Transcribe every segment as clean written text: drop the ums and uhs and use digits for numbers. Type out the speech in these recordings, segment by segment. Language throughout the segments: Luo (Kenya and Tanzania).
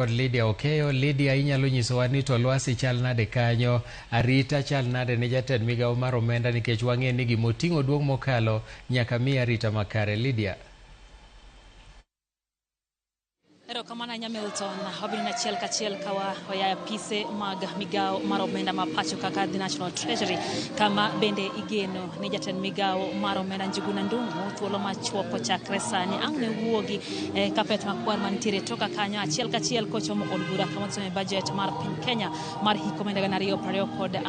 Kod Lydia Okeyo. Lydia, inyalo nyisowa ni to lwasi chal nade kanyo, arita chal nade ne jatend migawo mar omenda nikech wang'e ni gimoting'o duong' mokalo nyaka mi arita makare. Lydia. Erokamano ahinya Milton. Wabiro achiel kachiel ka oya apise mag migawo mar omenda ma pacho kaka the National Treasury, kama bende igeno ni jatend migawo mar omenda Njuguna Ndung'u thuolo machuok kochakre sani ang' ne wuogi e kapet makwar mantiere toka kanyo achiel kachiel kochomo od bura kama isome budget mar piny Kenya mar hik omenda 2024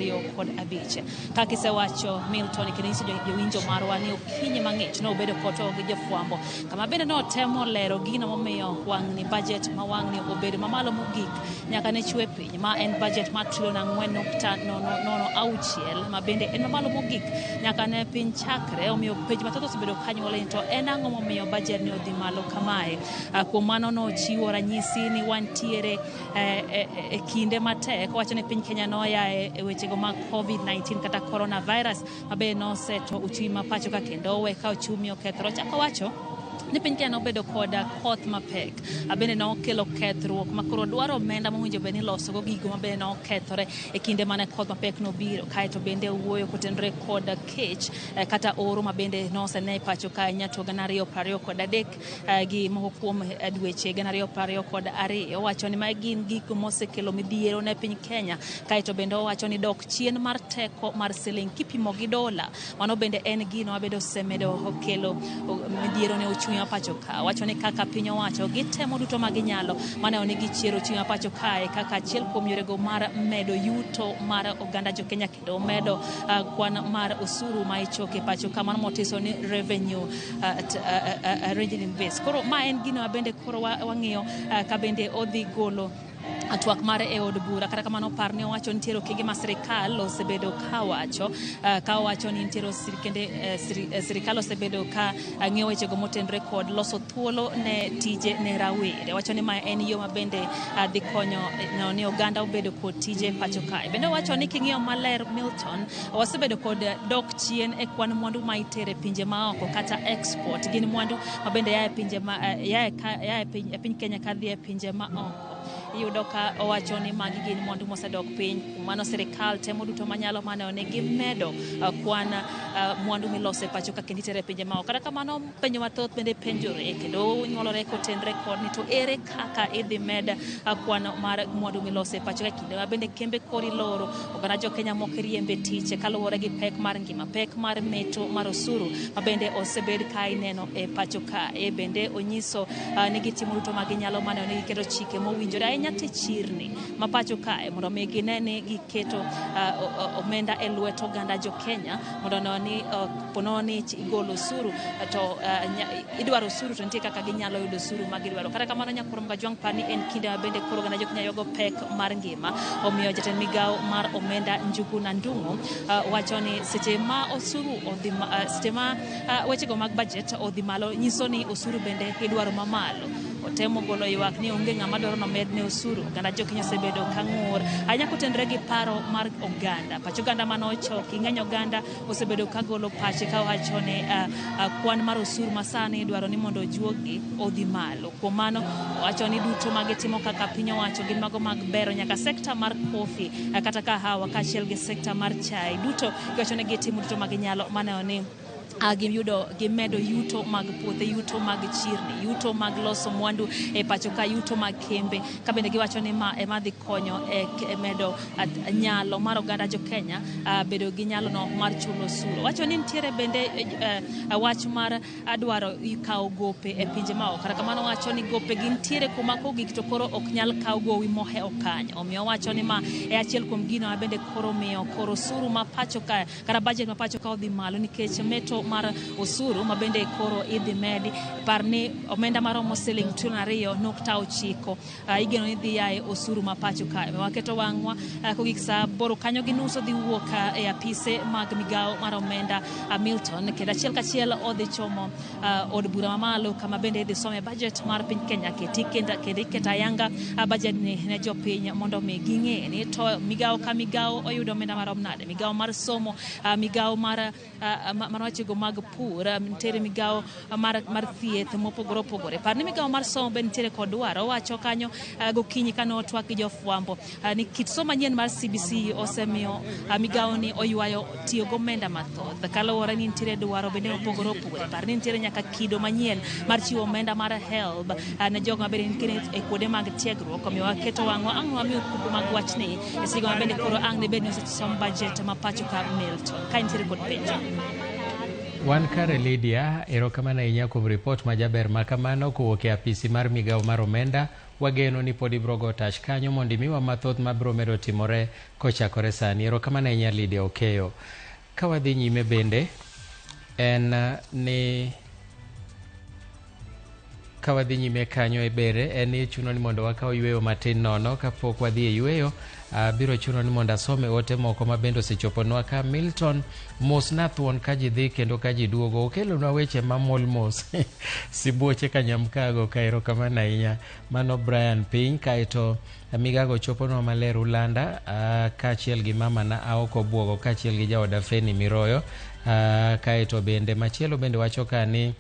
2025. Kaka isewacho Milton, kendo inyiso jowinjo marwa ni okinyi mang'ich nobedo koto gi jofwambo kama bende notemo lero gino momiyo wang'ni budget ma wang'ni obedo mamalo mogik nyaka ne chwe piny, ma en budget mar trilion 4.006 ma bende en mamalo mogik nyaka ne piny chakre. Omiyo penjo mathoth osebedo kanyuole ni to en ang'o momiyo budget ni odhi malo kamae. Kuom mano nochiwo ranyisi ni wantiere e kinde matek. Owacho ni piny Kenya noya e wechego mag COVID-19 kata coronavirus ma bende noseto uchumi ma pacho ka kendo owe ka uchumi okethore. Ochako wacho ni piny Kenya nobedo kod koth mapek bende nokelo kethruok ma koro dwaro omenda mowinjo bed ni ilosogo gigo ma bende nokethore e kinde mane koth mapek nobiro. Kaeto bende owuoyo kotenore kod kech kata oro ma bende nosene e pacho ka nyaka 2023 gi moko kuom dweche 2022. Owacho ni magi gin gigo mosekelo midhiero ne piny Kenya. Kaeto bende owacho ni dok chien mar teko mar siling kipimo gi dola, mano bende en gino ma bende osemedo kelo midhiero ne uchumi ma pacho ka. Owacho ni kaka piny owacho gitemo duto ma ginyalo maneno ni gichiero uchumi ma pacho kae kaka achiel kuom yorego mar medo yuto mar oganda jo Kenya kendo medo kwan mar osuru ma ichoko e pacho ka, mano motiso ni revenue revenue base. Koro ma en gino ma bende koro wang'iyo ka bende odhi golo twak mare e od bura. Kata kamano par ni owacho nitiere okenge ma sirikal osebedo kawacho ka owacho ni nitiere sirikal osebedo ka ng'iyo wechego motenore kod loso thuolo ne tije ne rawere. Owacho ni ma en yo ma bende dhi konyo ni oganda obedo kod tije pacho kae. Bende owacho ni king'iyo maler Milton, wasebedo kod dok chien e kwan mwandu ma itere pinje maoko kata export. Gin mwandu ma bende yae pinje ma yae e piny Kenya kadhi e pinje maoko. Iyudo ka owacho ni magi gin mwandu mosedok piny. Kuom mano sirikal temo duto manyalo maneno ni gimedo kwan mwandu miloso e pacho ka kendo itere e pinje maoko. Kata kamano penjo mathoth bende penjore kendo nyuolore kotenre kod ni to ere kaka idhi med kwan mar mwandu miloso e pacho ka kinde ma bende kembe koro iloro, oganda jo Kenya moko iriembe tich kaluwore gi pek mar ngima, pek mar meto mar osuru ma bende osebed ka ineno e pacho ka. E bende onyiso ni gitimo duto ma ginyalo maneno ni giketo chike mowinjore ahinya te chirni ma pacho kae mondo mi gine ni giketo omenda e lwet oganda jo Kenya mondo ono ni ponono ni igolo osuru to idwaro osuru to nitie kaka ginyalo yudo osuru ma gidwaro. Kata kamano Nyakurom Kajwang' par ni en kinde ma bende koro oganda jo Kenya yuago pek mar ngima. Omiyo jatend migawo mar omenda Njuguna Ndung'u wacho ni seche ma osuru odhi seche ma wechego mag budget odhi malo nyiso ni osuru bende idwaro mamalo. Otemo golo ywak ni onge ng'ama dwaro nomedne osuru. Oganda jo Kenya osebedo ka ng'ur ahinya kotenore gi paro mar oganda. Pach oganda mane ochoki, ng'eny oganda osebedo ka golo pache kawacho ni kwan mar osuru masani idwaro ni mondo ojuogi odhi malo. Kuom mano owacho ni duto magitimo kaka piny owacho gin mago mag bero nyaka sekta mar kofi kata kahawa kaachiel gi sekta mar chai. Duto giwacho ni gitimo duto maginyalo maneno ni giyudo gimedo yuto mag puothe, yuto mag chirni, yuto mag loso mwandu e pacho ka, yuto mag kembe. Ka bende giwacho ni ma ema dhi konyo e medo nyalo mar oganda jo Kenya bedo gi nyalo no mar chulo osuru. Wacho ni nitiere bende wach mar dwaro kawo gope e pinje maoko. Kata kamano wacho ni gope gintiere kuma kogik to koro ok nyal kaw gowi mohewo kanyo. Omiyo wacho ni ma e achiel kuom gino ma bende koro miyo koro osuru ma pacho ka kata budget ma pacho ka odhi malo nikech meto mar osuru ma bende koro idhi medi. Par ni omenda maromo siling trilion 2.9 igeno ni dhi yae osuru ma pacho kae. Waketo wang'wa kogik saa 8 kanyo gi nus odhi wuok e apise mag migawo mar omenda Milton kendo achiel kachiel odhi chomo od bura mamalo kama bende idhi some budget mar piny Kenya kendo iketo ayanga budget ni ne jopiny mondo mi ging'e ni to migawo ka migawo oyudo omenda marom nade. Migawo mar somo, migawo mar wechego mag pur, nitiere migawo mar thieth mopogore opogore. Par ni migawo mar somo be nitiere kod dwaro. Owacho kanyo gokinyi kane otwak gi jofwambo ni kit somo manyien mar CBC osemiyo migawo ni oywayo tiyo gomenda mathoth kaluwore ni nitiere dwaro bende mopogore opogore. Par ni nitiere nyaka kido manyien mar chiwo omenda mar HELB ne jogo mabende nitiere e kuonde mag tiegruok. Omiyo waketo wang'wa ang' wamiyo kupo mag wachni e seche ma bende koro ang' ne bed ni osesom budget ma pacho ka. Milton, ka intiere kod penjo. Wan kare, Lydia, erokamano ahinya kuom ripot ma jaber ma kamano kowuok e apisi mar migawo mar omenda. Wageno ni pod ibiro go tach kanyo mondo imiwa mathoth mabiro medo timore kochakore sani. Erokamano ahinya, Lydia Okeyo. Ka wadhi nyime bende en ni ka wadhi nyime kanyo e bere en ni chuno ni mondo wakaw yweyo matin nono. Kapok wadhi e yweyo, biro chuno ni mondo asome ote moko ma bende osechoponwa ka. Milton mos na thuon ka ji dhi kendo ka ji duogo okelonwa weche mamol mos sibuoche kanyamkago ka. Erokamano ahinya, mano Brian piny kaeto migago choponwa maler Ulanda, kaachiel gi mama na Aoko Buogo kaachiel gi jaoda Feni Miroyo. Kaeto bende machielo bende wacho ka ni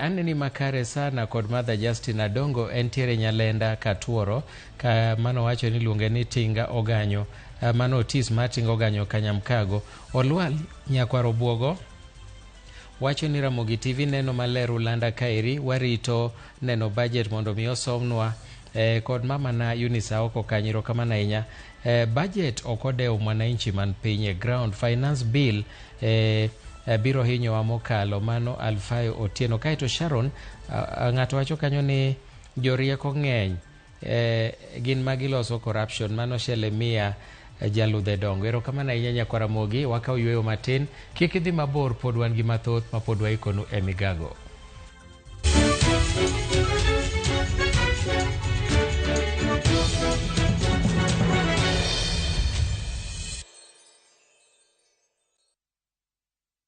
aneni makare sana kod Mother Justin Adongo entiere Nyalenda Katuoro ka mano wacho ni luonge ni Tinga Oganyo. Mano Otis mar Tinga Oganyo Kanyamkago. Olwal Nyakwar Obuogo wacho ni Ramogi TV neno maler Ulanda kaeri, warito neno budget mondo mi osomnwa kod mama na Eunice Aoko kanyo. Erokamano ahinya. Budget ok odewo mwananchi man piny e ground. Finance bill biro hinyowa mokalo. Mano Alfayo Otieno. Kaeto Sharon, ng'ato wacho kanyo ni jorieko ng'eny, gin magiloso corruption. Mano Shelemia Jaludhe Dongo. Erokamano ahinya, nyakwar Ramogi. Wakaw yweyo matin, kik idhi mabor, pod wan gi mathoth ma pod waikonu e migago.